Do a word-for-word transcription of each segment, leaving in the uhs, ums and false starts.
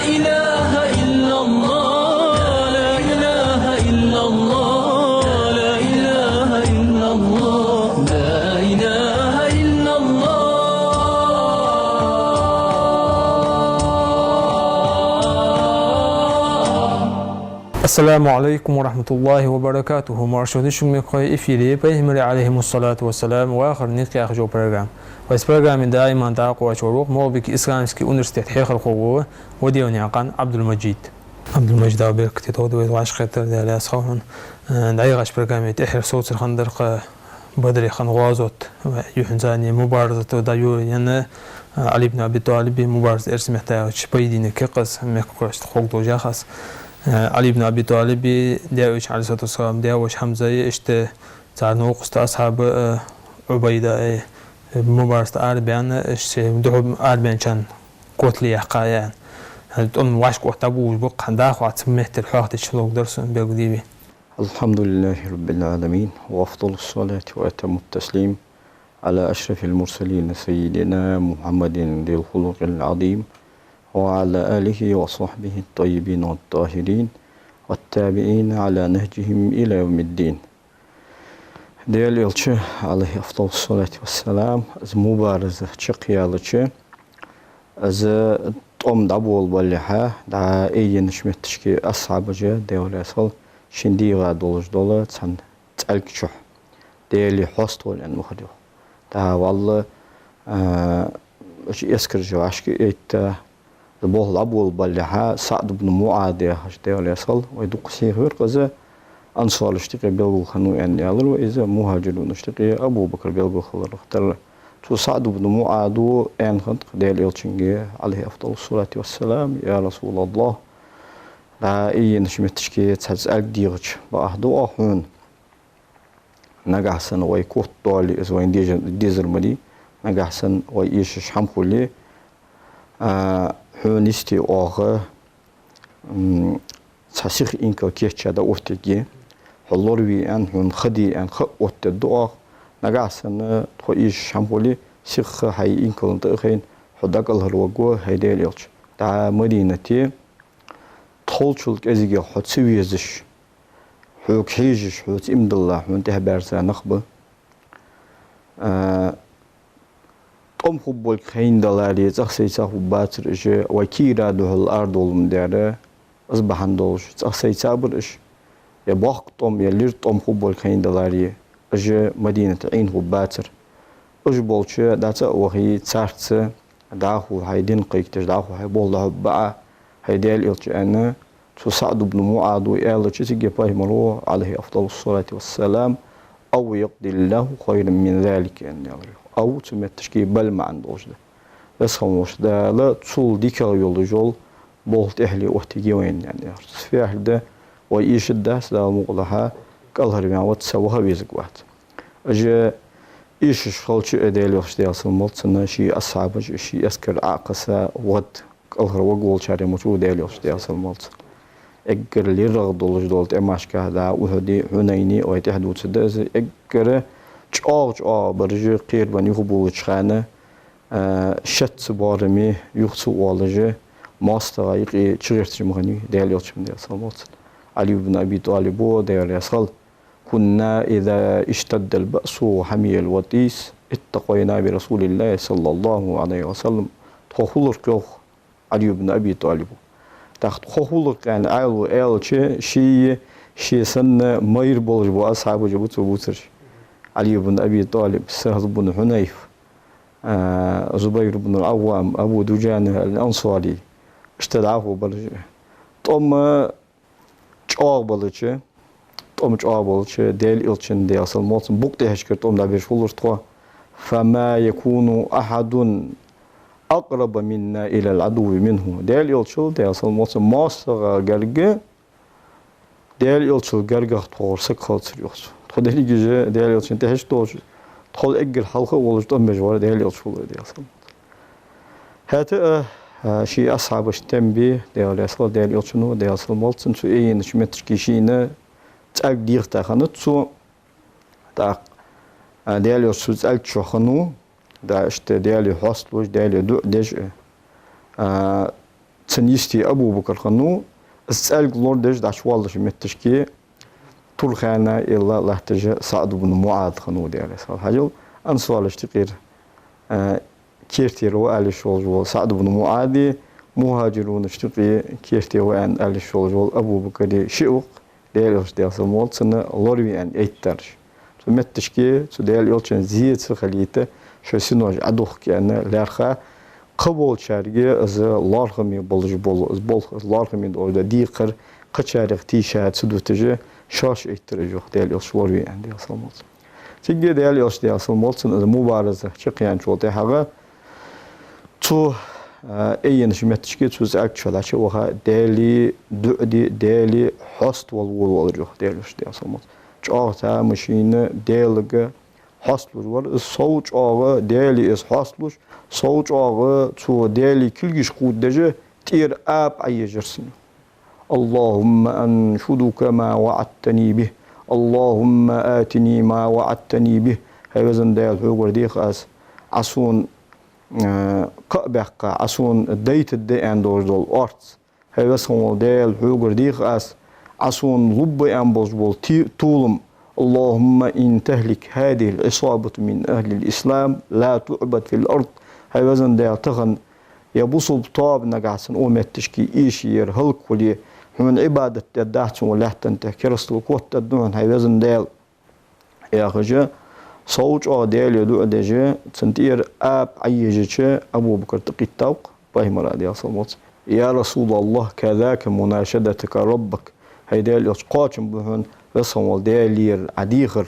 إله إلا الله، لا إله إلا الله، لا إله إلا الله، لا إله إلا الله. السلام عليكم ورحمة الله وبركاته. Моаршал да шуга, мехкахой, эфире «Пайхамарий, عليهم الصلاة والسلام, вахара никъ» яха йола программа. Вай программе даиман дакъа лоацаш вар МагӀалбика исламски университета хьехархо ва Ваделнаькъан Ӏабдул-Мажид. Ӏабдул-Мажид, Дала беркате долда вай вӀашагӀкхетар, Даьла раьза хилва хьона. Э, дӀаяхача программе тӀехьара совцар хиннадар-кх Бадре хинна гӀазот, юххьанца цхьана мубараза дӀайолаенна, э, Ӏали ибн Аби ТӀалиби мубараза эрсий меттала аьлча поединок я-кх из, мехкахошта ховргдолаш я-кх из. Э, Ӏали ибн Аби ТӀалиби Даьла Элчан, عليه الصلاة والسلام, даь-воша Хьамза а, иштта цар новкъост асхьаб, э, Ӏубайда а, э, мубараза арабаьнна, иштта духьал арабаьнначарна котало яьккхай аьнна. ХӀанз тӀом вӀашка отта дӀаболабу-кх, хӀанз дӀахо цу меттера хьоахадича ловргдар сона, белгалде вай. الحمد لله رب العالمين، وأفضل الصلاة وأتم التسليم على أشرف المرسلين سيدنا محمد ذي الخلق العظيم وعلى آله وصحبه الطيبين الطاهرين والتابعين على نهجهم إلى يوم الدين. Даьла Элча, عليه أفضل الصلاة والسلام, из мубараза чакхъяьлча, из тӀом дӀаболабалехьа, дӀа айденнача метташка асхьабаша, Даьла раьза хилва, шин дегӀа долаш дола цхьан цӀалг чу Даьлага хьаставала аьнна ма хар, йоах. ДӀа валла, а, уж эскараш вӀашка а этта, из болх дӀаболабалехьа, СаӀд ибн МуӀаз яхаш, Даьла раьза хилва, вай дукха сийхавир-кх из, ансарашта юкъе белгала хиннав аьнна аьлар вай из, мухӀажирунашта юкъе Абу Бакр белгала хиларах тара. Цу СаӀд ибн МуӀазо аьнна хиннад-кх Даьла Элчанга, عليه أفضل الصلاة والسلام: يا رسول الله, дӀа айденнача метташка цхьа цӀалг дегӀача бакъахьа да-кх хьона. Нагахьа санна вай котдоале, из вайна деза-, дезар ма дий, нагахьа санна вай эшаш хӀама хуле, а, хьона йисте оаха, м, цхьа сиха инкал кийчъяь дӀаоттаергья, хьо лораве аьнна, хьона ха де аьнна ха а оттадаьд оаха. Нагахьа санна тхо эшаш хӀама хуле, сиха хьай инкална тӀа а хайна, хьо дӀакӀалхарваргва, хӀай Даьла Элча. ДӀа Мадинате тхолчул кӀезигагӀа хьо ца везаш, хьога хьежаш, хьоца иман дилла, хьона тӀехьабаьрза нах ба. А, тӀом хургболга хайна даларе, цӀагӀа сайца хургбацар уж, вай кийра духьал арадовла ма даьра, из бахьан долаш цӀагӀа сайцабар уж. Е боккха тӀом, е лирда тӀом хургболга хайна даларе, уж Мадинате Ӏийна хургбацар. Уж болча дӀа цӀа а вахе, царца дӀахо хьай дин кхайкадеш, дӀахо хьай болх дӀахьоргба Ӏа, хӀай Даьла Элча, аьнна, цу СаӀд ибн МуӀазо аьлча, цига Пайхамаро, عليه أفضل الصلاة والسلام: أو يقضي الله خيرا من ذلك, аьнна аьлар. Ав цу метташка бал маӀан долаш да. Веза хинна волча Дала цул дикагӀа йолаш йола болх тӀехьале оттаергья вайна, аьнна аьлар. Цу фехьарда вай эшаргдац, Дала мукъалахьа, кӀалхарваьнна вац, са ваха везаргвац. Уж эшаш хилча а, Даьла Элча, Даьла салам хилда цунна, ший асхьабаш, ший эскар Ӏокхесса вахад, кӀалхарварг волчарех ма вац Даьла Элча, Даьла салам хилда цунна. Эггара лерагӀа долаш дола тӀемашкахьа дӀа Ухьуди, Хьунайни вай тӀехьа дувцаргда из, эггара чӀоагӀа-чӀоагӀа бараш кхерабенна юхабувлача хана, а, шаццабоараме юха ца оалаш, моастагӀа юкъе чугӀерташ ма хиннавий Даьла Элча, Даьла салам хилда цунна. Ӏали ибн Аби ТӀалибо, Даьла раьза хилва: كنا إذا اشتد البأس وحمي الوطيس التقينا برسول الله صلى الله عليه وسلم. Тхо хулар-кх, йоах Ӏали ибн Аби ТӀалибо. ТӀаккха тхо хулар-кх аьнна Ӏаьлас аьлча, ший, ше санна майра болаш бола асхьабаш ба цо бувцараш. Ӏали ибн Аби ТӀалиб, Сахьл ибн Хьунайф, а, Зубайр ибн ал-Ӏаввам, Абу Дуджана ал-Ансари, иштта дӀахо бараш. ТӀом чӀоагӀа балача, тӀом чӀоагӀа балача, Даьла Элчан, Даьла салам хилда цунна, букъ тӀехьашкара тӀом дӀабеш хулар тхо. فما يكون أحد أقرب منا إلى العدو منه. Даьла Элчал, Даьла салам хилда цунна, моастагӀа гарга Даьла Элчал гаргагӀа тхогара саг хилацар, йоах цо. Тхо дерригаш Даьла Элчан тӀехьашка долаш, тхол эггара хьалха а волаш тӀом беш вар Даьла Элча хулар, Даьла салам хилда цунна. ХӀаьта а, а, ший асхьабашта тем бе, Даьла раьза хилва, Даьла Элчано, Даьла салам хилда цунна, цу айденача метташка шийна цӀалг дегӀийта хиннад цо. ТӀаккха, а, Даьла Элча цу цӀалг чу хиннав, дӀа иштта Даьлага хьоасталуш, Даьлага дуӀа деш а, а, цун йисте Абу Бакр хиннав, из цӀалг лорадеш дӀачувоаллача метташка Турхана илла латташ СаӀд ибн МуӀаз хиннав, Даьла раьза хилва цунна. Хьажал, ансарашта юкъера, а, кертера ва аьле йиш йолаш вола СаӀд ибн МуӀази, мухӀажирунашта юкъе кертера ва аьнна аьле йиш йолаш вола Абу Бакри шиъ ва-кх, Даьла Элча, Даьла салам хилда цунна, лораве аьнна эттараш. Цу метташка цу Даьла Элчан зе ца хилийта шоай синош Ӏодохка аьнна лаьрхӀа, кхыболчарга из лоархӀаме болаш бола, из болх, из лоархӀаме долаш дола декхар кхычарех тийша ца дуташ, шоаш эттар уж, йоах, Даьла Элча лораве аьнна, Даьла салам хилда цунна. Цига Даьла Элча, Даьла салам хилда цунна, из мубараза чакхъяьнначул тӀехьагӀа цо, а, айенача метташка цу цӀалга чу дӀачу а ваха, Даьлага дуӀа де, Даьла хьоаставала волавелар, йоах, Даьла Элча, Даьла салам хилда цунна. ЧӀоагӀа тамашийна Даьлага хьоасталуш вар из, сов чӀоагӀа Даьлага из хьоасталуш, сов чӀоагӀа цо Даьла кулгаш кховдадеш, тӀера аба Ӏоежар цун. اللهم أنشدك ما وعدتني به، اللهم آتني ما وعدتني به. ХӀай везан Даьла, хьогара дех аз Ӏа сона, э, кхаъ баьккха, Ӏа сона дайтаргда аьнна долаш дола орц. ХӀай веза хинна вола Даьла, хьогара дех аз Ӏа сона лургба аьнна болаш бола ти-, толам. اللهم إن تهلك هذه العصابة من أهل الإسلام لا تعبد في الأرض. ХӀай везан Даьла, тахан ер бусалба тоаба нагахьа санна укх метташка эшаер, хӀалакхуле, хьона Ӏибадат дергдац цу лаьттан тӀа, керастал котдаргда хьона, хӀай везан Даьла, яхаш, сов чӀоагӀа Даьлага дуӀа деш, цун тӀера аба Ӏоежача, Абу Бакр тӀакхийттав-кх Пайхамара, Даьла салам хилда цунна: يا رسول الله، كذاك مناشدتك ربك. ХӀай Даьла Элча, кхоачам ба хьона, веза хинна вола Даьлагара Ӏа дехар.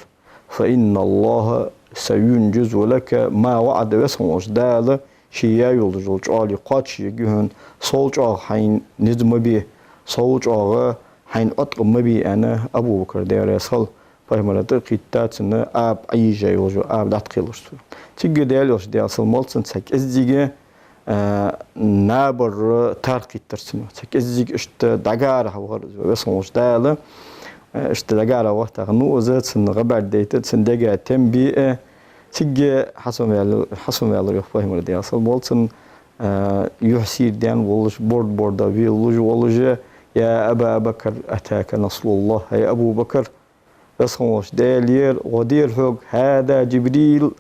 فإن الله سينجز لك ما وعد. Веза хинна волча Дала ше яь йолаш йола чӀоагӀо кхоачашъергья хьона, сов чӀоагӀа хьайна низ ма бе, сов чӀоагӀа хьайна Ӏоткъам ма бе, аьнна, Абу Бакр, Даьла раьза хилва, Пайхамара тӀакхийтта, цун аба Ӏоежа йолаш йола аба дӀатӀакхеллар цо. Цига Даьла Элча, Даьла салам хилда цунна, цхьа кӀеззига, а, набар таркхийтар цунна. Цхьа кӀеззига иштта дӀагӀарахьа вахар из, веза хинна волча Дала, а, иштта дӀагӀарахьа вахийтар. Ну, из цунна гӀа бӀаргадайта, цун дега тем бе, а, цига хьасомаваьлар, хьасомаваьлар, йоах, Пайхамар, Даьла салам хилда цунна, а, юхь сийрдаьнна волаш, борд-борда велалуш волаш: يا أبا بكر، أتاك نصر الله. ХӀай Абу Бакр, веза хинна волча Даьлагара гӀо деар хьога, هذا جبريل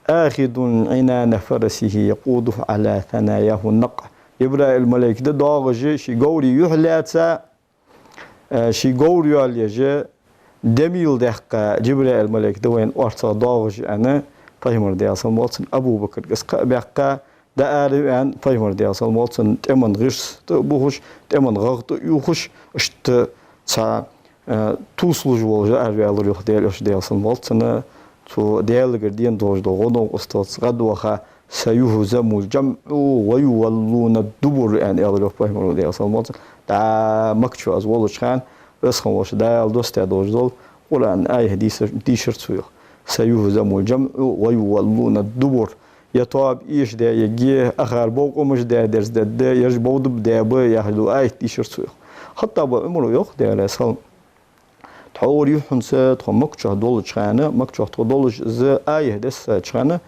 آخذ عنان فرسه يقوده على ثناياه النقع. Жабраил малайк да доагӀаш, ший говра юхь лаьца, э, ший говр йоалаеш, дем йилла даьккха Жабраил малайк да вайна орцагӀа доагӀаш, аьнна, Пайхамар, Даьла салам хилда цунна, Абу Бакрга из кхаъ баьккха, дӀаараваьнна, Пайхамар, Даьла салам хилда цунна, тӀема гӀирс тӀа а бухаш, тӀема гӀагӀ тӀа а ювхаш, иштта цхьа, э, тувсалуш волаш араваьлар, йоах, Даьла Элча, Даьла салам хилда цунна. Цу Даьлагара дена долаш дола гӀо-новкъосталца гӀадваха, سيهزم الجمع ويولون الدبر, аьнна, аьлар, йоах, Пайхамара, Даьла салам хилда цунна. ДӀа Макка чу из волча хана, веза хинна волча Дала доссадаь долаш дола Къуръана аят дийшар, дийшар цо, йоах: سيهزم الجمع ويولون الدبر. Ер тоаба эшадаь ергья, ахар бокъонаш даь дерзадергда, ераш бовдаб даьба, яхаш дола аят дийшар цо, йоах. Хаттаба Ӏумара йоах, Даьла раьза хилва: тхьовра юххьанца тхо Макка чу долча хана, Макка чу тхо долаш из аят дессача хана,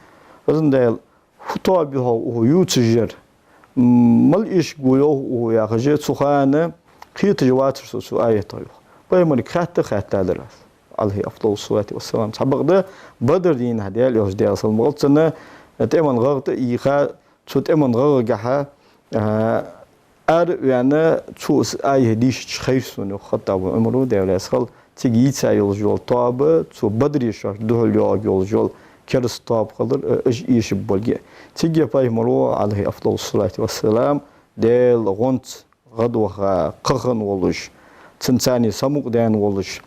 веза Даьла, фу тоаба я хьогӀ укхо ювцаш яр, м, мала эшаргва йоах укхо, яхаш, цу хана кхеташ вацар со цу аятах, йоах. Пайхамарга хаьтта а хаьттадар аз, عليه أفضل الصلاة والسلام. Цхьабакъда Бадр дийнахьа Даьла Элча, Даьла салам хилда цунна, тӀема гӀагӀ тӀа а йийха, цу тӀема гӀагӀагахьа, а, араваьнна, цо из аят дийшача хайра сона, йоах Хаттаба Ӏумара, Даьла раьза хилва, цига йийца йолаш йола тоаба, цу Бадре шоашта духьал йоагӀаш йолаш йола кераста тоаба хилар, э, уж эшаргболга. Цига Пайхамара, عليه أفضل الصلاة والسلام, Даьла гӀонца гӀадваха, кхахинна волаш, цунца цхьана самукъадаьнна волаш,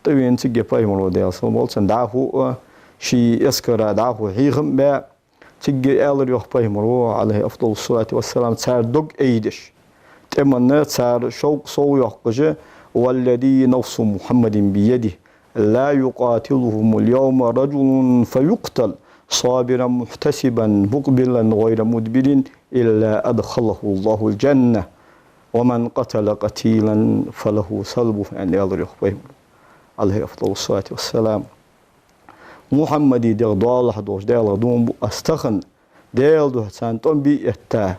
тӀавена цига Пайхамара, Даьла салам хилда цунна, дӀахо а, ший эскара дӀахо хьехам а баь, цига аьлар, йоах, Пайхамара, عليه أفضل الصلاة والسلام, цар дог айдеш, тӀема цар шовкъ совйоаккхаш: والذي نفس محمد بيده لا يقاتلهم اليوم رجل فيقتل صابرا محتسبا مقبلا غير مدبر إلا أدخله الله الجنة ومن قتل قتيلا فله ثلبه, аьнна, аьлар, йоах, Пайхамара, عليه أفضل الصلاة والسلام. Мухьаммада дегӀ доалахьа долаш Даьлах дув буъ аз тахан, Даьла духьа царна тӀом бе а этта,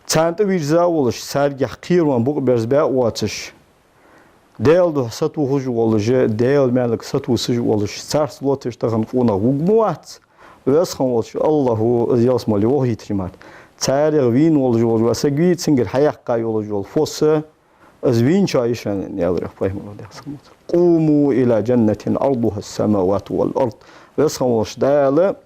царна тӀавийрза волаш, царгахь кхерон букъ берзабаь а воацаш, Даьла духьа сатохаш волаш, Даьла маьлага сатувсаш волаш, царца лоаттадеш тахан къонах вувргма вац, Веза хинна волча АллахӀа из ялсмале вахийтача мара. Царех вийна волаш вола саг вий, цунгара хьаяьккха йолаш йола фос, из вийначоа йиш я, аьлар йоах пайхамара, Даьла салам хилда цунна. «قوموا إلى جنة عرضها السماوات والأرض». Веза хинна волча Дала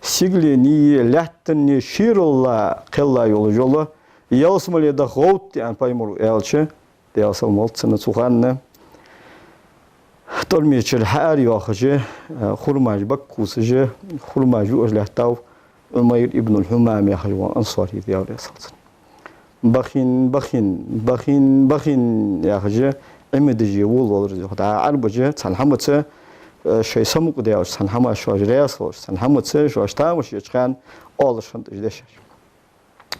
сигаленеи лаьттаннеи шералла кхелла йолаш йола ялсмале даха гӀовттаде, аьнна пайхамара аьлча, Даьла салам хилда цунна, цу хана тӀормечара хьаарайоахаш, хурмаш баккха кхувсаш, хурмаш юаш лаьттав Ӏумайр ибн аль-Хьумам яхаш вола ансари, Даьла раьза хилва цунна. «Бахин, бахин, бахин, бахин», яхаш, Ӏимадеш волавелар из йоах. ДӀа Ӏарбаша цхьан хӀамаца, шоай самукъадаьлча, цхьан хӀамах шоаш раьза хилча, цхьан хӀамаца шоаш тамаш еча хана оалаш хиннад уж дешаш.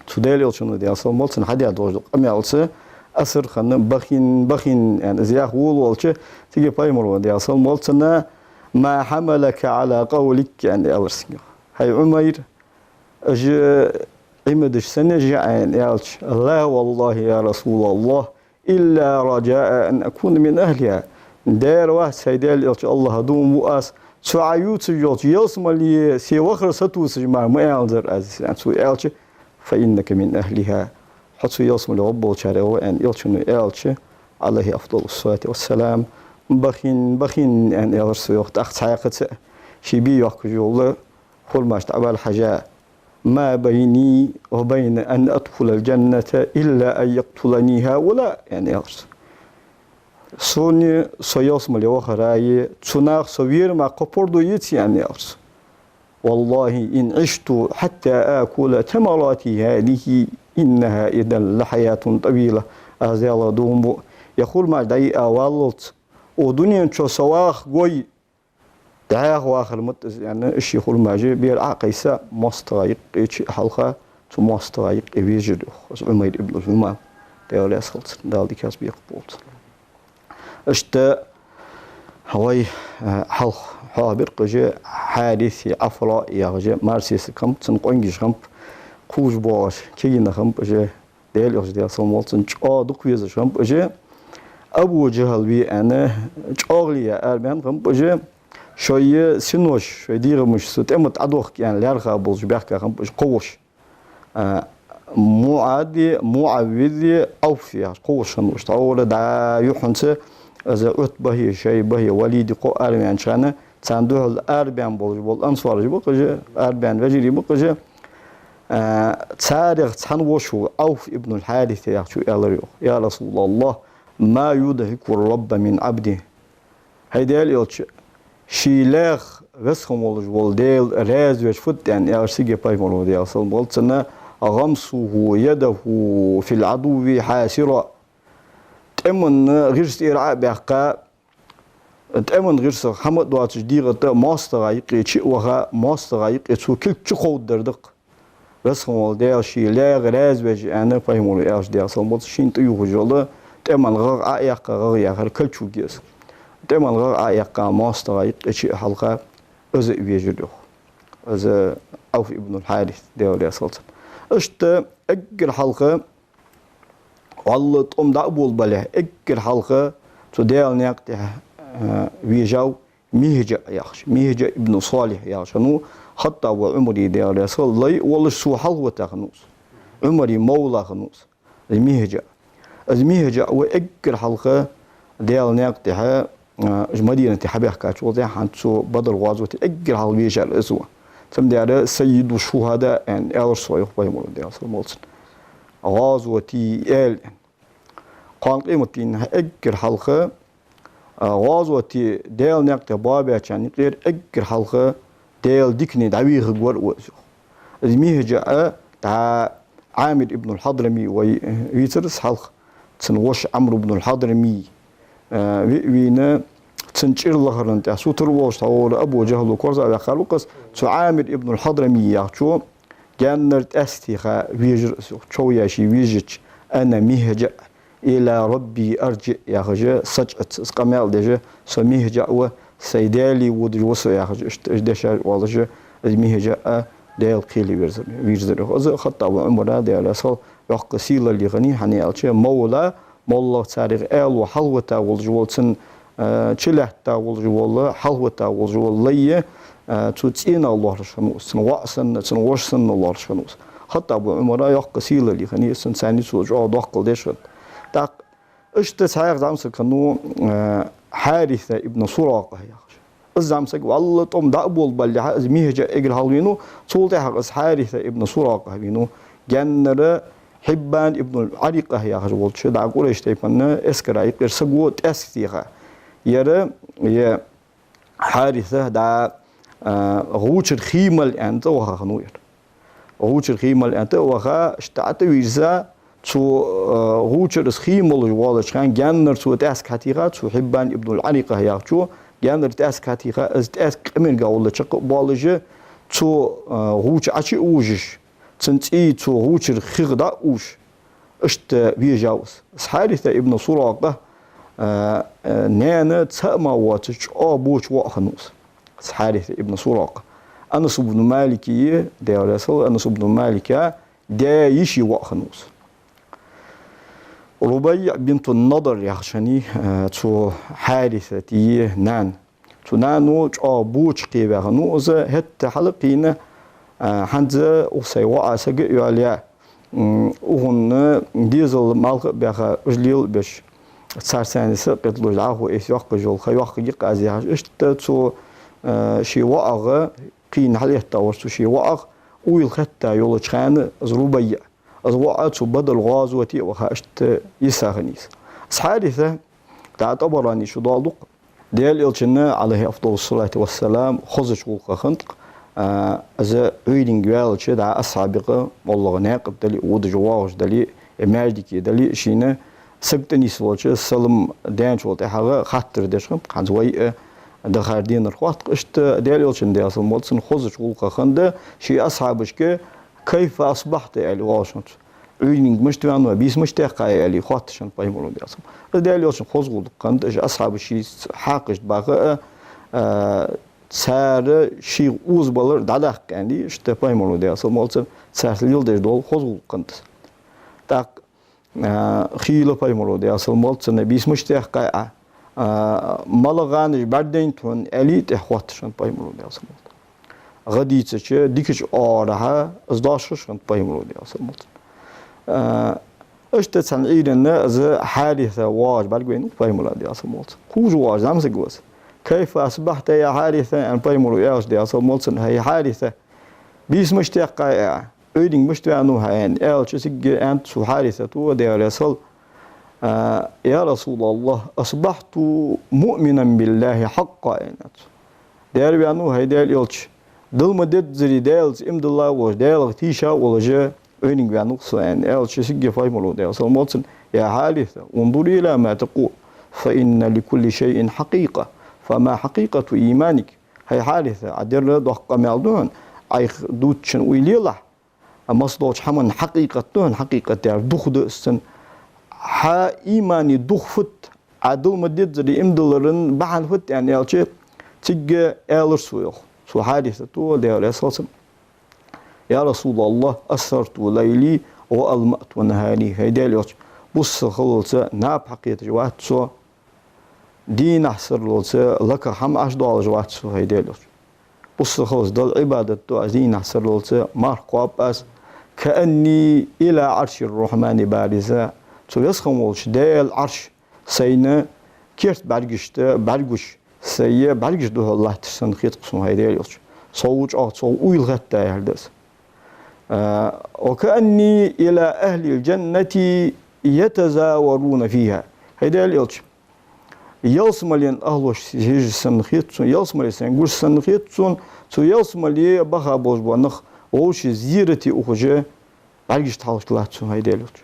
Цу Даьла Элчано, Даьла салам хилда цунна, хьадаь долаш дола къамаьлаца асар хиннад «бахин, бахин», аьнна, из яха волавелча, цига пайхамара, Даьла салам хилда цунна: «ما حملك على قولك», аьнна, аьлар цунга. «ХӀай Ӏумайр, уж Ӏимадеш сенна яьй хьа?» аьнна аьлча: «لا والله يا رسول الله، إلا رجاء أن أكون من أهلها». Дера вац, хӀай Даьла Элча, АллахӀа дув буъ аз, цу Ӏа ювцаш йолча ялсмале се вахар сатувсаш мара ма аьннадар аз, аьнна, цо аьлча: «فإنك من أهلها». Хьо цу ялсмале гӀоргболчарех ва, аьнна, Элчано аьлча, Ӏалайхи афдалу ссалату вассалам, «Бахин, бахин», аьнна, аьлар цо йоах. ТӀаккха цхьаькхаза ший бий йоаккхаш йола хурмаш тӀа бала хьажа: «ما بيني وبين أن أدخل الجنة إلا أن يقتلني هؤلاء», аьнна, аьлар цо. Сони со ялсмале вахараи, цу наха со вера мара кхы пурам яц, аьнна, аьлар цо. «والله إن عشت حتى آكل ثمرات هذه إنها إذا لحياة طويلة». Аз Даьлах дув буъ, ер хурмаш дӀайиа валлалца, укх дунен чу со ваха гой, дӀаьха вахар ма да из, аьнна, из ший хурмаш бера Ӏо а кхайса, моастагӀа юкъе чу а хьалха, цу моастагӀа юкъе вежар йоах из Ӏумайр ибн аль-Хьумам, Даьла раьза хилва цунна, Дала дикаца бекхам болба цун. Иштта вай, а, хьалха хьоахабир-кх уж, Хьарис Ӏафра яхаш, маьрша саг хиннаб, цун къонгаш хиннаб, кхувш боагӀаш кагий нах хиннаб уж, Даьла Элча, Даьла салам хилда цунна, чӀоагӀа дукха везаш хиннаб уж, Абу ЖахӀал ве аьнна, чӀоагӀле яь арабаьнна хиннаб уж, шоай синош, шоай дегӀамаш цу тӀема тӀа Ӏодохка аьнна лаьрхӀа болаш баьхка хиннаб уж кхо воша. А, МуӀади, МуӀаввизи, Ӏавфи яхаш кхо воша хиннаб уж. Тхьовра дӀа юххьанца из Ӏутбахи, Шайбахи, Валиди кхо а араваьннача хана, царна духьал арабаьнна болаш бола ансараш ба-кх уж, арабаьнна вежарий ба-кх уж. А, царех цхьан вошас, Ӏавф ибн аль-Хьарис яхачо, аьлар йоах: «يا رسول الله، ما يضحك الرب من عبده». ХӀай Даьла Элча, ший лаьх Веза хинна волаш вола Даьла раьза веш фуд аьнна, аьлча, цига пайхамара, Даьла салам хилда цунна: «غمسه يده في العدو حاسرا». ТӀема гӀирс тӀера Ӏо а баьккха, тӀема гӀирсах хӀама а доацаш дегӀа тӀа моастагӀа юкъе чу а ваха, моастагӀа юкъе цо кулг чукховдадар да-кх. Веза хинна вола Даьла ший лаьх раьза веш, аьнна, пайхамара аьлча, Даьла салам хилда цунна, шийна тӀаювхаш йола тӀема гӀагӀ Ӏо а яьккха, гӀагӀ яхар кулг чу геза. ТӀема гӀагӀ Ӏо а яьккха, моастагӀа юкъе чу а хьалха, из а вежар йоах из Ӏавф ибн аль-Хьарис, Даьла раьза хилва цунна. Иштта эггара хьалха, валлахӀи, тӀом дӀа а болабалехь, эггара хьалха цу Даьла наькъа тӀа, а, вежав МихӀжаъ яхаш, МихӀжаъ ибн Салихь яхаш хиннав, ХаттӀаба Ӏумара, Даьла раьза хилва цунна, лай а волаш, цо хьалхавитар хиннав из. Ӏумара мовла хиннав из, из МихӀжаъ. Из МихӀжаъ ва эггара хьалха Даьла наькъа тӀа, а, уж Мадинате хьабаьхкача, валлахӀи, хӀанз цу Бадр гӀазоте эггара хьалха вежар из ва. Цамдера «Саййиду шухӀадаъ» аьнна аьлар цох, йоах пайхамара, Даьла салам хилда цунна. ГӀазоте аьла аьнна. Кхоана къематдийнахьа эггара хьалха, а, гӀазоте Даьла наькъа тӀа боабаьчарна юкъера эггара хьалха Даьла дикане дӀавехаргвар ва из, йоах. Из МихӀжаъ, дӀа Ӏамир ибн аль-Хьадрами вай, э, вийцар из хьалха, цун воша Ӏамр ибн аль-Хьадрами, э, ве а вийна, цун чӀир лахарна тӀа сутара волаш, тхьовра Абу ЖахӀала корзагӀваьккхар ва-кх из, цу Ӏамир ибн аль-Хьадрами яхачо гаьннара тӀаьсса теха вежар из, йоах, чов яьший вежача: «أنا مهجع إلى ربي أرجع», яхаш, сачӀаца из къамаьл деш: «Со МихӀжаъ ва, сай Даьлага водаш ва со», яхаш, иштта уж дешаш оалаш, из МихӀжаъ Даьла кхеле вирзар, вирзар йоах. Из ХаттӀаба Ӏумара, Даьла раьза хилва цунна, йоккха сийлалли хиннай, хӀана аьлча мавла, моллагӀа царех аьло хьалхавита волаш вола, цун, э, чулаьтта волаш вола, хьалхавита волаш вола лай, э, цу цӀенах лоархӀаш хиннав из, цун воӀ санна, цун воша санна лоархӀаш хиннав из. Хаттаба Ӏумара йоккха сийлалли хиннай из, цунца цхьана цо чӀоагӀа доккхал деш хиннад. ТӀаккха иштта цхьаькха зӀамсаг хиннав, э, Хьариса ибн Суракъа яхаш. Из зӀамсаг валла тӀом дӀа а болабаллалехьа, из мехьа эггара хьалха венав, цул тӀехьагӀа из Хьариса ибн Суракъа венав, гаьннара Хьиббан ибн Ӏарикъа яхаш волча, дӀа Къурайш тайпан эскара юкъера саго тӀаьск теха. Ер, ер Хьариса дӀа, а, гӀувчара Химал аьнна цӀа ваха хиннав ер. ГӀувчара Химал аьнна цӀа ваха, иштта тӀа а вийрза, цу, а, гӀувчара из Химале воалача хана гаьннара цо тӀаьск хьатеха, цу Хьиббан ибн Ӏарикъа яхачо, гаьннара тӀаьск хьатеха, из тӀаьск къамарга гӀолла чакх а боалаш, цу, а, гӀувча Ӏочу а вужаш, цун цӀий цу гӀувчара хих дӀа а увш, иштта вежав из. Из Хьариса ибн Суракъа, а, а, наьна цаӀ мара воацаш чӀоагӀа боча воӀ хиннав из. Из Хьариса ибн Суракъа. Анас ибн Малика, Даьла раьза хилва Анас ибн Малика, даь-йиший воӀ хиннав из. РубайӀа бинту Надар яхаш хиннай, а, цу Хьарисата нана. Цу нано чӀоагӀа боча кхеваь хиннав из, хӀаьта хьалкхийна, а, хӀанз укх сай воӀа саг а йоалаяь, м, укхунна дезал малха а баьха, уж лела а беш, царца цхьана сакъердалуш дӀахо эс йоаккхаш йола ха йоаккхаргья-кх аз яхаш, иштта цу, а, ший воӀагӀа кхийна хьалъэтта вар цу ший воӀагӀа, уйла хетта йолча хана из РубайӀа. Из воӀ цу Бадр гӀазоте а ваха иштта йиса хиннай из. Из Хьариса, дӀа ТӀабаранечо доаладу-кх, Даьла Элчан, Ӏалайхи афдалу ссалату вассалам, хозача гӀулакхех хиннад-кх, а, из Ӏуйранга ваьлча, дӀа асхьабех моллагӀа наькъа тӀа дале а, водаш воагӀаш дале а, е маьждиге дале а, шийна саг тӀанийсвелча, салам даьчул тӀехьагӀа хаттар деш хиннад-кх, хӀанз вай а дахар денар хатт-кх, иштта Даьла Элчан, Даьла салам хилда цунна, хозача гӀулакхех хиннад, ший асхьабашка «كيف أصبحت؟» аьле воалаш хиннад цо. Ӏуйранга мишта ваьннав, бийса мишта яьккхай аьле хоатташ хиннад Пайхамаро, Даьла салам хилда цунна. Из Даьла Элчан хоза гӀулакх хиннад, уж асхьабаш шийца хьакъашта баха а, а, цар шийх озабалар дӀадаккха аьнна, иштта Пайхамаро, Даьла салам хилда цунна, царца леладеш дола хоза гӀулакх хиннад из. ТӀаккха, а, хийла Пайхамаро, Даьла салам хилда цунна, бийса мишта яьккхай Ӏа, а, малагӀа гӀанаш бӀаргадайнад хьона аьле тӀехьа хоатташ хиннад Пайхамаро, Даьла салам хилда цунна. ГӀа дийцача, дикача оагӀорахьа из дош хиннад Пайхамаро, Даьла салам хилда цунна. А, иштта цхьан Ӏуйранна из Хьариса воагӀаш бӀаргавайнав Пайхамара, Даьла салам хилда цунна. Кхувш воагӀаш зӀамсаг ва из. «كيف أصبحت يا حارثة؟» аьнна Пайхамаро аьлча, Даьла салам хилда цунна, хӀай Хьариса, бийса мишта яьккхай Ӏа, Ӏуйранга мишта ваьннав хьо аьнна аьлча, цигга аьннад цу Хьарисата, Даьла раьза хилва, а, «يا رسول الله، أصبحت مؤمنا بالله حقا», аьннад цо. Дера ваьннав, хӀай Даьла Элча, Дала ма деззара Даьлаца иман дилла волаш, Даьлах тийша волаш Ӏуйранга ваьннав-кх со аьнна аьлча, цигга Пайхамаро, Даьла салам хилда цунна: «يا حارثة، انظر إلى ما تقول، فإن لكل شيء حقيقة، فما حقيقة إيمانك؟» ХӀай Хьариса, Ӏа дер доккха къамаьл да хьона, Ӏайха дувцачун уйла елахь, а массадолча хӀаман хьакъикъат да хьона, хьакъикъат яхар дух да из цун. Хьа имана дух фуд, Ӏа Дала ма деззара иман диллара бахьан фуд аьнна аьлча, цигга аьлар цо, йоах, цу Хьарисата, Даьла раьза хилва цунна: «يا رسول الله، أسهرت ليلي وأظمأت نهاري». ХӀай Даьла Элча, бус са хилалца наб хьакхеташ вац со, дийнахьа сарралца лакха хӀама Ӏаш доалаш вац со, хӀай Даьла Элча. Бус са хилалца Далла Ӏибадат ду аз, дийнахьа сарралца марха кхоаб аз. «كأني إلى عرش الرحمن بارزة». Цу Веза хинна волча Даьла Ӏарш сайна керта бӀаргашта бӀаргагуш, сай бӀаргаш духьал латташ санна хет-кх сона, хӀай Даьла Элча. Сов чӀоагӀа цох уйла хетта яхар да из. А, «وكأني إلى أهل الجنة يتزاورون فيها». ХӀай Даьла Элча, ялсмален ахӀлош хьежаш санна хет сона, ялсмале сайна гуш санна хет сона, цу ялсмале баха болаш бола нах вовший зерате ухаш бӀаргашта хьалхашка латт сона, хӀай Даьла Элча.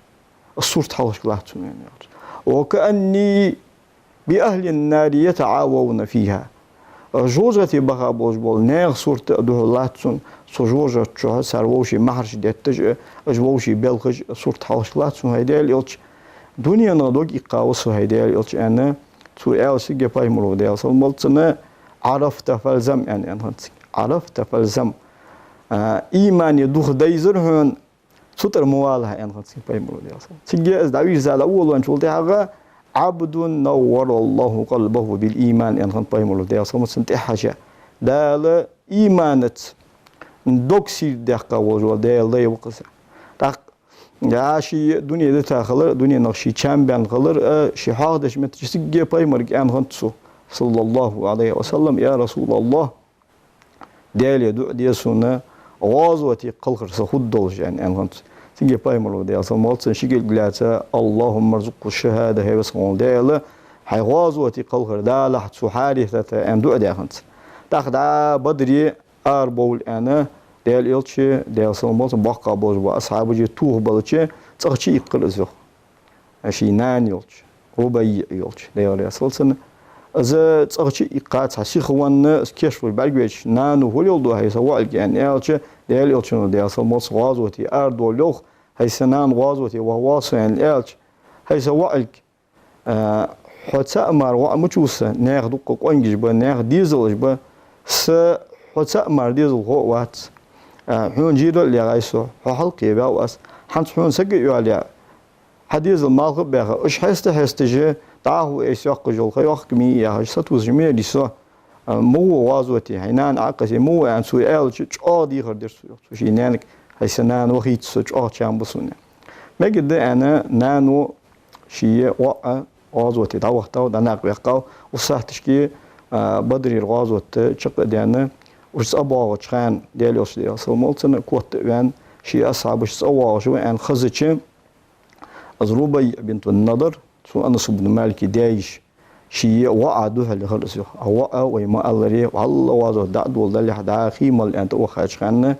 Сурт хьалхашка латт сона, аьнна аьлча. «وكأني بأهل النار يتعاوون فيها». ЖожагӀате баха болаш бола наьха сурт а духьал латт сона, цу жожагӀата чухь цар вовший маьхьараш детташ а, уж вовший белхаш а сурт хьалхашка латт сона, хӀай Даьла Элча. Дуненах дог иккхав со, хӀай Даьла Элча, аьнна, цо аьлча, цигга Пайхамаро, Даьла салам хилда цунна: «عرفت فالزم», аьнна, аьнна хиннад цигга. «عرفت فالزم». А, имана дух дайзар хьона, цу тӀара ма вала хьо, аьнна хиннад цунга пайхамара, Даьла салам. Цига из дӀавийрза дӀаволавенначул тӀехьагӀа, «عبد نور الله قلبه بالإيمان», аьнна хиннад пайхамара, Даьла салам хилда цунна, тӀехьа хьажа. Дала иманаца дог сийрда даьккха волаш вола Даьла лай ва-кх из. ТӀаккха а ший дуне дита хилар, дуненах ший чам баьнна хилар, а ший хьоахадеш меттача цига пайхамарга аьнна хиннад цо, صلى الله عليه وسلم: «يا رسول الله, Даьлага дуӀа де сона, гӀазоте кхалхар са хургдолаш», аьнна, аьнна хиннад цо. Цига пайхамара, Даьла салам хилда цунна, ши кулг лаьца: «اللهم ارزقه الشهادة», хӀай веза хинна вола Даьла, хьай гӀазоте кхалхар далахь цу Хьарисата, аьнна, дуӀа даь хиннад цо. ТӀаккха дӀа Бадре арабовла аьнна, Даьла Элча, Даьла салам хилда цунна, боккхагӀа болаш бола асхьабаш тохабелча, цӀагӀа чуиккхар из, йоах. Ший нана йолча, РубаййиӀ йолча, Даьла раьза хилва цунна. Из цӀагӀа чуиккха, цхьа сиха венна, из кийчлуш бӀаргавайча, нано: «Фу леладу хьо, са воӀалга?» аьнна аьлча, Даьла Элчано, Даьла салам хилда цунна, гӀазоте арадовла, йоах: «ХӀай са нана, гӀазоте ваха воагӀа со», аьнна аьлча, «ХӀай са воӀалга, а, хьо цаӀ мара воӀ мича ва са, наьха дукха къонгаш ба, наьха дезалаш ба, са хьо цаӀ мара дезалхо а вац. А, хьона жийрал а легӀай со, хьо хьалкхеваьв аз. ХӀанз хьона саг а йоалаяь, хьа дезал малха а баьха, уж хьеста-хьесташ, дӀахо айса йоаккхаш йола ха йохка ма йий яхаш, сатувсаш ма яр со. А, ма гӀо гӀазоте, хьай нана Ӏокхесса, ма гӀо», аьнна, цо аьлча, чӀоагӀа дехар дир цо, йоах, цо ший наьнага: «ХӀай са нана, вахийта со, чӀоагӀа чам ба сона». Мегаргда аьнна, нано ший воӀ гӀазоте дӀавахийтав, дӀанакъаваьккхав. Укх сахьаташка, а, Бадрера гӀазот чакхдаьнна, уж цӀабоагӀача хана, Даьла Элча, Даьла салам хилда цунна, котта а ваьнна, ший асхьабаш цӀавоагӀаш ва аьнна хезача, из РубаййиӀ бинту Надар, цу Анас ибн Малика даь-йиша, ший воӀа духьала хилар из, йоах. А воӀ, вай ма аллара, вӀалла гӀазот дӀа а доладалехьа, дӀа хий мала аьнна тӀавахача хана,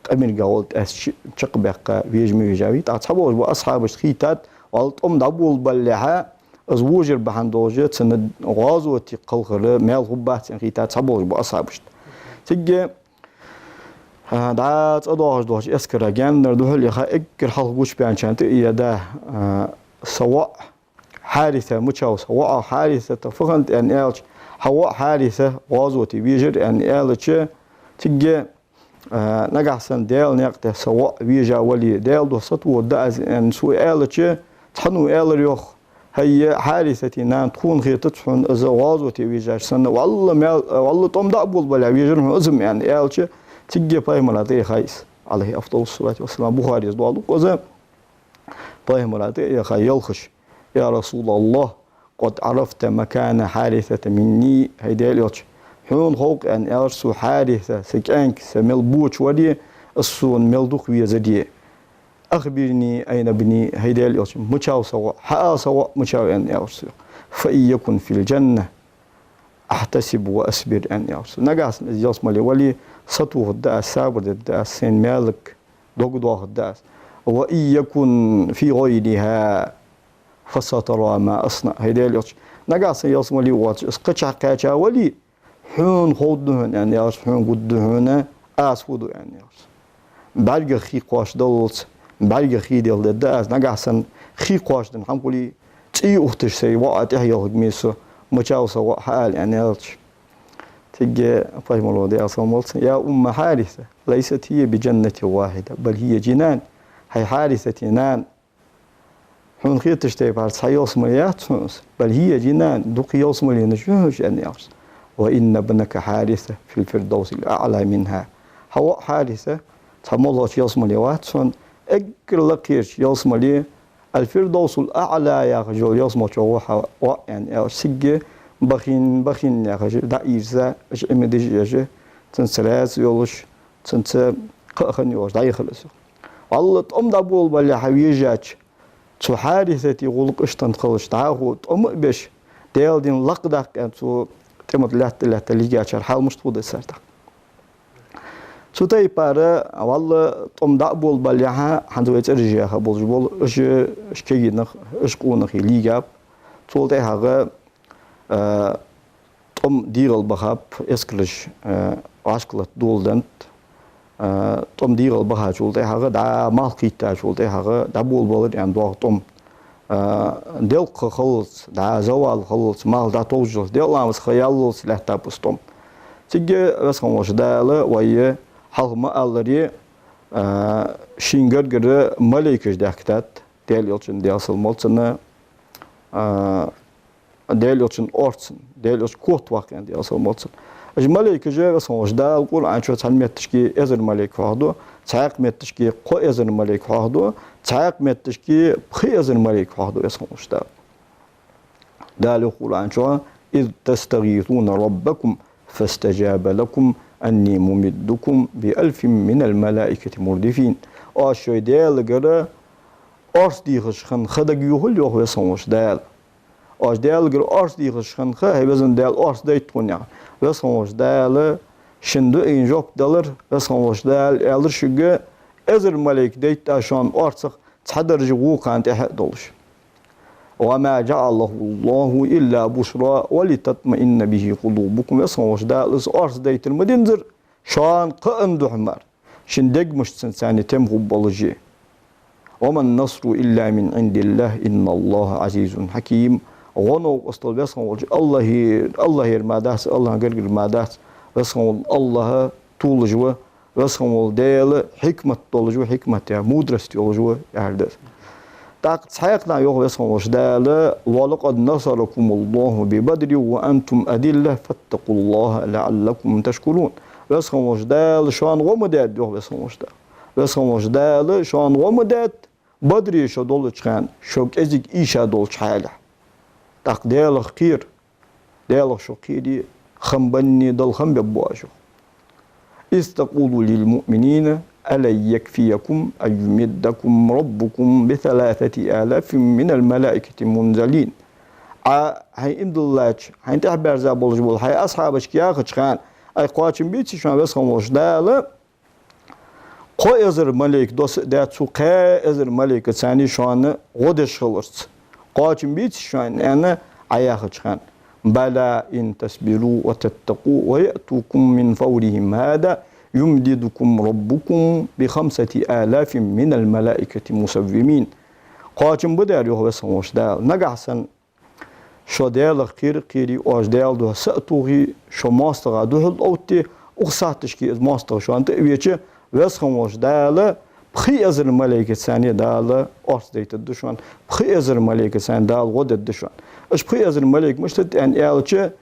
къамаргагӀолла тӀаьсча чакхбаьккха, вежа ма вижавий. ТӀаккха цхьаболаш бола асхьабашта хийтад, вӀалла тӀом дӀаболабалалехьа, из вожар бахьан долаш, цунна гӀазоте кхалхар маьл хургбац аьнна хийтад цхьаболаш бола асхьабашта. Цига, а, дӀа цӀадоагӀаш долча эскара гаьннара духьала яха, эггара хьалха гучабаьнначарна тӀа а яьнна, а, са воӀ Хьариса мичав са воӀ, Хьарисата фу хиннад аьнна аьлча, хьа воӀ Хьариса гӀазоте вежар аьнна аьлча, цига, а, нагахьа санна Даьла наькъа тӀа са воӀ вежа вале, Даьла духьа сатохаргда аз аьнна цо аьлча, цхьанне аьлар, йоах: «ХӀай Хьарисата нана, тхона хетац хьона из гӀазоте вежаш санна, вӀалла маьл, вӀалла тӀом дӀа а болабалалехьа вежар хьона из-м», аьнна аьлча, цига пайхамара тӀаяхай из, عليه أفضل الصلاة والسلام, Бухарес доаладу-кх из, пайхамара тӀаяхай, йоах: «يا رسول الله، قد عرفت مكان حارثة مني». ХӀай Даьла Элча, хьона хов-кх, аьнна аьлар, цу Хьариса, са кӀаьнк, са мел боча вар, из сона мел дукха везар. «أخبرني أين ابني», хӀай Даьла Элча, мичав са воӀ, хьаала са воӀ мичав, аьнна аьлар цо. «فإن يكن في الجنة أحتسب وأصبر», аьнна аьлар цо. Нагахьа санна из ялсмале вале, сатохаргда аз, сабар дергда аз, сайна маьлага дог доахаргда аз. «وإن يكن في غيرها فسترى ما أصنع». ХӀай Даьла Элча, нагахьа санна ялсмале воацаш из кхычахьа кхаьча вале, хьона ховргда хьона, аьнна аьлар цо, хьона гургда хьона аз фу ду, аьнна аьлар цо. БӀаргех хий кхоачадаллалца, бӀаргех хий делхадергда аз, нагахьа санна хий кхоачаденна хӀама хуле, цӀий ухийташ сай воӀа тӀехьаелхаргья со, мичав са воӀ, хьаала, аьнна аьлча. Цига пайхамара, Даьла салам хилда цунна: «يا أم حارثة، ليست هي بجنة واحدة، بل هي جنان». ХӀай Хьарисата нана, хьона хеташ тайпара цхьа ялсмале яц хьона из, «بل هي جنان», дукха ялсмаленаш я уж, аьнна аьлар цо. «وإن ابنك حارثة في الفردوس الأعلى منها». Хьа воӀ Хьариса цхьа моллагӀча ялсмале вац хьона, эггара лакхерча ялсмале, «الفردوس الأعلى» яхаш йола ялсмале чу ва хьа воӀ, аьнна аьлча, цига бахийна, бахийна яхаш, дӀаийрза, уж Ӏимадеш а еш, цунца раьза йолаш, цунца кхы а хинна йолаш дӀаяхар из. ВӀалла тӀом дӀаболабалалехьа вежача, цу Хьарисата гӀулакх иштта хилча, дӀахо тӀом а беш, Даьла дин лакхдаккха аьнна цо тӀема тӀа лаьтта-лаьтта лигачар хьал мишта хургда цар тӀаккха. Цу тайпара, вӀалла тӀом дӀа а болабалалехьа, хӀанз вай цӀераш яьха болаш бола, уж, уж кагий нах, уж къонахий лийгаб. Цул тӀехьагӀа, а, тӀом дегӀал бахаб, эскараш, а, вӀашкалатта доладеннад. А, тӀом дегӀал бахачул тӀехьагӀа, дӀа малх кхийттачул тӀехьагӀа, дӀаболабалар аьнна доагӀа тӀом. А, делкъа ха хиллалца, дӀа завал хиллалца, малх дӀатовжалца, делкъа ламаз ха яллалца лаьттаб из тӀом. Цига, веза хинна волча Дала вай хьалха ма аллара, А, шийна гаргара малейкаш даьхкад, Даьла Элчан, Даьла салам хилда цунна, а, Даьла Элчан орцан, Даьла Элча котваккха, Даьла салам хилда цунна. Уж малейкаш, Веза хинна волча Дала Къуръан чу цхьан метташка эзар малейк хьоахаду, цхьаькха метташка кхо эзар малейк хьоахаду, цхьаькха метташка пхи эзар малейк хьоахаду, Веза хинна волча Дала. Дала йоах Къуръан чу: «إذ تستغيثون ربكم فاستجاب لكم أني ممدكم بألف من الملائكة مردفين». Оаш шоай Даьлагара орц дехаш хинна ха дагайохал, йоах Веза хинна волча Дала. Оаш Даьлагара орц дехаш хинна ха, хӀай Веза Даьла, орц дайта тхона, яхаш. Веза хинна волча Дала шийна дуӀайна жоп далар, Веза хинна волча Дала аьлар шуга: эзар малейк дайта аз шоана орцах, цхьа даржа вокханна тӀехьа а долаш. «وما جعله الله إلا بشرى ولتطمئن به قلوبكم». Веза хинна волча Дала из орц дайтар ма динзар шоана кхаъан духьа мара, шун дегамашта цунца тема хургболаш. «وما النصر إلا من عند الله إن الله عزيز حكيم». ГӀо-новкъостал Веза хинна волча АллахӀера, АллахӀера мара дац, АллахӀа гаргара мара дац. Веза хинна вола АллахӀ толаш ва, Веза хинна вола Даьла хьикмат долаш ва, хьикмат яхар мудрость йолаш ва, яхар да из. ТӀаккха цхьаькханахьа йоах Веза хинна волча Дала: «ولقد نصركم الله ببدر وأنتم أذلة فاتقوا الله لعلكم تشكرون». Веза хинна волча Дала шоана гӀо ма даьд, йоах Веза хинна волча Дала. Веза хинна волча Дала шоана гӀо ма даьд, Бадре шо долча хана, шо кӀезига ийша долча хьале. ТӀаккха Даьлах кхера, Даьлах шо кхере, хам банне Далла хам бергба оаш, йоах. «إذ تقول للمؤمنين ألن يكفيكم أن يمدكم ربكم بثلاثة آلاف من الملائكة منزلين». Ӏа хьайна иман диллача, хьайна тӀехьабаьрза болаш бола хьай асхьабашка яхача хана, ай, кхоачам беций шоана Веза хинна волча Дала кхо эзар малейк доса а даь, цу кхо эзар малейкаца шоана гӀо деш хиларца? Кхоачам беций шоана, аьнна, Ӏа яхача хана: «بلى إن تصبروا وتتقوا ويأتوكم من فورهم هذا يمددكم ربكم بخمسة آلاف من الملائكة مسومين». Кхоачам ба, аьлар, йоах Веза хинна волча Дала. Нагахьа санна шо Даьлах кхера а кхере, оаш Даьла духьа са а тохе, шо моастагӀа духьал а овтте, укх сахьаташка из моастагӀа шоана тӀа а веча, Веза хинна волча Дала пхи эзар малейкаца Дала орц дайтаргда шоана, пхи эзар малейкаца Дала гӀо дергда шоана. Уж пхи эзар малейк мишта да аьнна аьлча,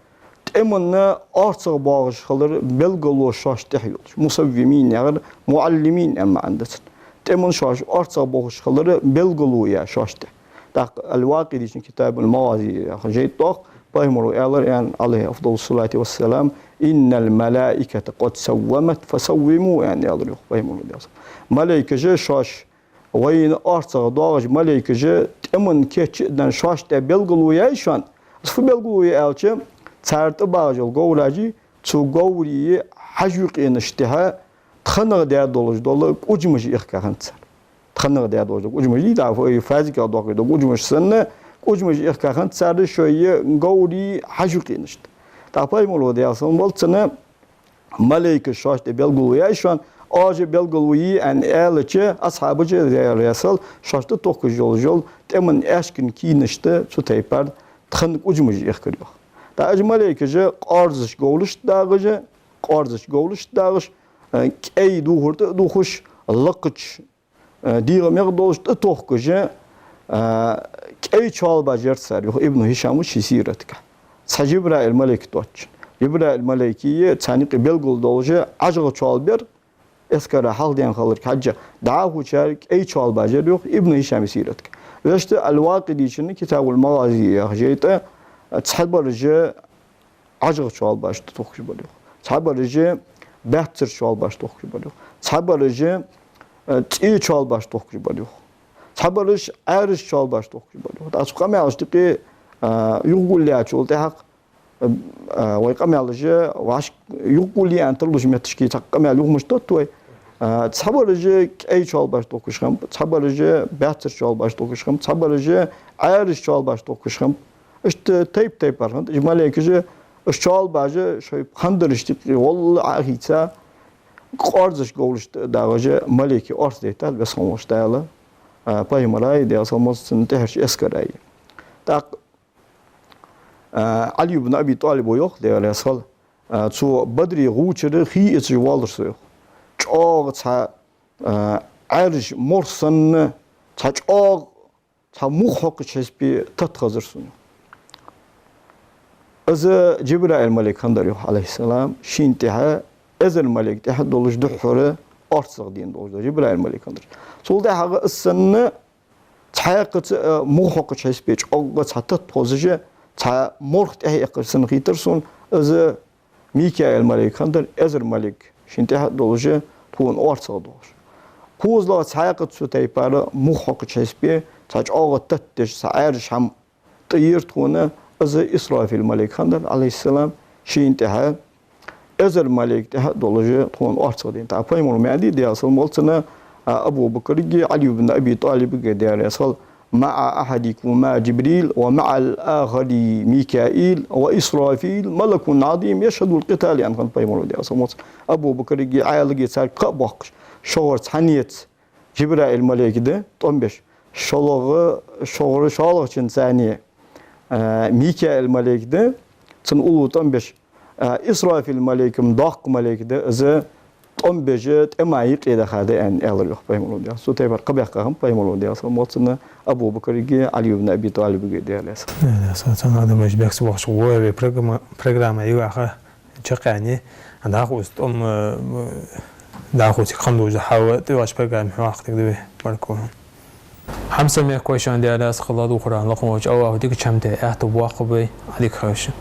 тӀема орцагӀа боагӀаш хилара белгало шоашта тӀа йолаш. Мусаввимин яхар муӀаллимин аьнна маӀан да цун. ТӀема шоаш орцагӀа боагӀаш хилара белгало я шоашта тӀа. ТӀаккха Ал-Вакъидичун «Китабул-МагӀази» яхача жайна тӀа йоах, пайхамара аьлар, аьнна, عليه أفضل الصلاة والسلام: «إن الملائكة قد سومت فسوموا», аьнна, аьлар, йоах, пайхамара, Даьла салам хилда цунна. Малейкаша шоаш, вайна орцагӀа доагӀаш, малейкаша тӀема кийча а даь, шоашта тӀа белгало яьй шоана. Из фу белгало я аьлча, цар тӀабагӀаш йола говраш, цу говрий хьажа юкъенашта тӀа тханах даь долаш дола кӀужмаш ихка хиннад цар. Тханах даь долаш дола кӀужмаш, дӀа фу-, фазиках дохкаш дола кӀужмаш санна, кӀужмаш ихка хиннад цар шоай говрий хьажа юкъенашта. ТӀаккха пайхамара, Даьла салам хилда цунна, малейкаша шоашта тӀа белгало яьй шоана, оаш а белгало е аьнна аьлча, асхьабаша, Даьла раьза хилва царна, шоашта тӀатохкаш йолаш йола тӀема аьшка кийнашта цу тайпара тхан кӀужмаш ихкар, йоах. ТӀаккха уж малейкаш къорзача говрашта дагӀаш, къорзача говрашта дагӀаш, э, кӀай духар тӀа а дувхаш, лакхача, э, дегӀамех долаш тӀатохкаш, э, кӀай чоалбаш яр цар, йоах Ибн Хишама ший сиратага. Цхьа Жибраил малейк доацаш. Жибраил малейкий царна юкъе белгало долаш ӀажагӀа чоалба яр, эскара хьалхадаьнна хиларга хьежжа, дӀахо цар кӀай чоалбаш яр, йоах Ибн Хишама сиратага. Вешта Ал-Вакъидичун «Китабул-МагӀази» яхача жайна тӀа цхьабараш ӀажагӀа чоалбаш тӀатохкаш бар, йоах. Цхьабараш баьццара чоалбаш тохкаш бар, йоах. Цхьабараш, э, цӀий чоалбаш тохкаш бар, йоах. Цхьабараш Ӏаьржа чоалбаш тохкаш бар, йоах. ТӀаккха цу къамаьлашта юкъе, э, юхагулъяьчул тӀехьагӀа, э, э, вай къамаьлаш вӀашка юхагулъе аьнна тарлуш метташка цхьа къамаьл юха мишта тотт вай. Э, цхьабараш кӀай чоалбаш тохкаш хиннаб, цхьабараш баьццара чоалбаш тохкаш хиннаб, цхьабараш Ӏаьржа чоалбаш тохкаш хиннаб. Иштта тайп-тайпара хиннад уж малейкаш, уж чоалбаш шоай пхандарашта юкъе гӀолла Ӏохийца, къорзача говрашта дагӀаш малейкий орц дайтад Веза хинна волча Дала, а, пайхамарай, Даьла салам хилда цунна, тӀехьарча эскарай. ТӀаккха, а, Ӏали ибн Аби ТӀалиба йоах, Даьла раьза хилва цунна, а, цу Бадре гӀу чура хий эцаш воаллар со, йоах. ЧӀоагӀа цхьа а, Ӏаьржа морх санна цхьа чӀоагӀа, цхьа мугӀ хьокхача хьисапе тата хазар сона. Из Джабраил-малейк хиннадар, йоах, Ӏалайхи-с-салам, шийна тӀехьа эзар малейк тӀехьа долаш духхьара орцагӀа дийна долаш да Джабраил-малейк хиннадар. Цул тӀехьагӀа из санна цхьаькхаза, а, мугӀ хьокхача хьисапе чӀоагӀа цхьа тата хозаш, цхьа морх тӀехьа эккхар санна хийтар сона, из Микаил-малейк хиннадар, эзар малейк шийна тӀехьа долаш, тхона орцагӀа долаш. КхозлагӀа цхьаькхаза цу тайпара мугӀ хьокхача хьисапе цхьа чӀоагӀа тата деш, цхьа Ӏаьржа хӀама тӀаера тхона, из Исрафил-малейк хиннадар, Ӏалайхи-с-салам, шийна тӀехьа эзар малейк тӀехьа долаш тхона орцагӀа дийна. ТӀаккха пайхамара ма аьннадий, Даьла салам хилда цунна, а, Абу Бакарга, Ӏали ибн Аби ТӀалибга, Даьла раьза хилва: «مع أحدكما جبريل ومع الآخر ميكائيل وإسرافيل ملك عظيم يشهد القتال», аьнна хиннад пайхамара, Даьла салам хилда цунна. Абу Бакарга, Ӏалига, царга кхаъ боаккхаш, шугара цхьаннеца Джабраил-малейк да тӀом беш, шоллагӀа, шугара шоллагӀчунца, а, Микаил-малейк да, цун уллув тӀом беш, а, Исрафил-малейк-м доккха малейк да, из тӀом беш тӀема юкъе даха да, аьнна, аьлар, йоах, пайхамара, Даьла. Цу тайпара кхаъ баьккха хиннаб пайхамара, Даьла салам хилда цунна, Абу Бакарга, Ӏали ибн Аби ТӀалибга, Даьла раьза хилва. Э, са-, цхьан адамаш бехк ца боаккхаш, вай программа, программа юкъе чакхъяьннай, дӀахо из тӀом, э, дӀахо цига хинна долаш да хьал, тӀехьарча программе хьоахаде деза вай, баркал. Хьамсара мехкахой, шоана Даьла раьза хилва, духхьал лакха волча АллахӀа дикача хӀаман тӀа аьттув боаккхалба вай, Ӏадика хийла шо.